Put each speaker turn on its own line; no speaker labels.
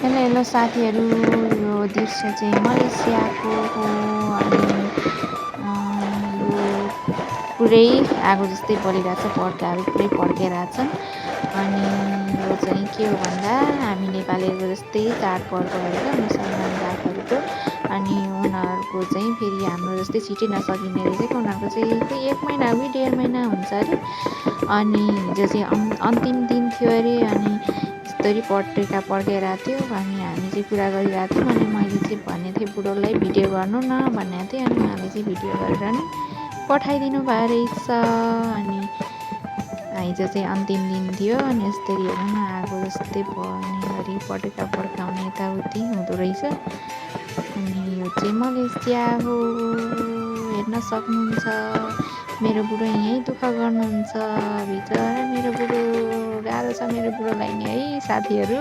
Hello hello साथीहरू, यो दृश्य चाहिँ मलेसियाको हो अनि यो पुरै आगो जस्तै बलिरहेछ। पड्काहरू पुरै पड्किरहेछन् अनि यो चाहिँ के हो भन्दा हामी नेपालीहरूको जस्तै चाडपर्वहरू क्या मुसलमान जातहरूको। अनि उनीहरूको चाहिँ फेरि हाम्रो जस्तै छिटै नसकिने रहेछ कि उनीहरूको चाहिँ कोही 1 महिना कि 1.5 महिना हुन्छ अरे। अनि हिजो चाहिँ अन्तिम दिन थियो अरे। अनि यस्तरी पटेका पड्काइरहेको थियो अनि हामी चाहिँ कुरा गरिरहेको थियौँ। अनि मैले चाहिँ भनेको थिएँ बुढोलाई भिडियो गर्नु न भनेको थिएँ। अनि उहाँले चाहिँ भिडियो गरेर नि पठाइदिनु भयो रहेछ। अनि हिजो चाहिँ अन्तिम दिन थियो। अनि यस्तरी हेर्नु न आगो जस्तै बल्ने गरी पटेका पड्काउने यताउति हुँदो रहेछ। अनि यो चाहिँ मलेसिया हो, हेर्न सक्नुहुन्छ। मेरो बुढो यहीँ दुःख गर्नुहुन्छ, बिचरा मेरो बुढो। गाह्रो छ मेरो बुढोलाई नि है साथीहरू।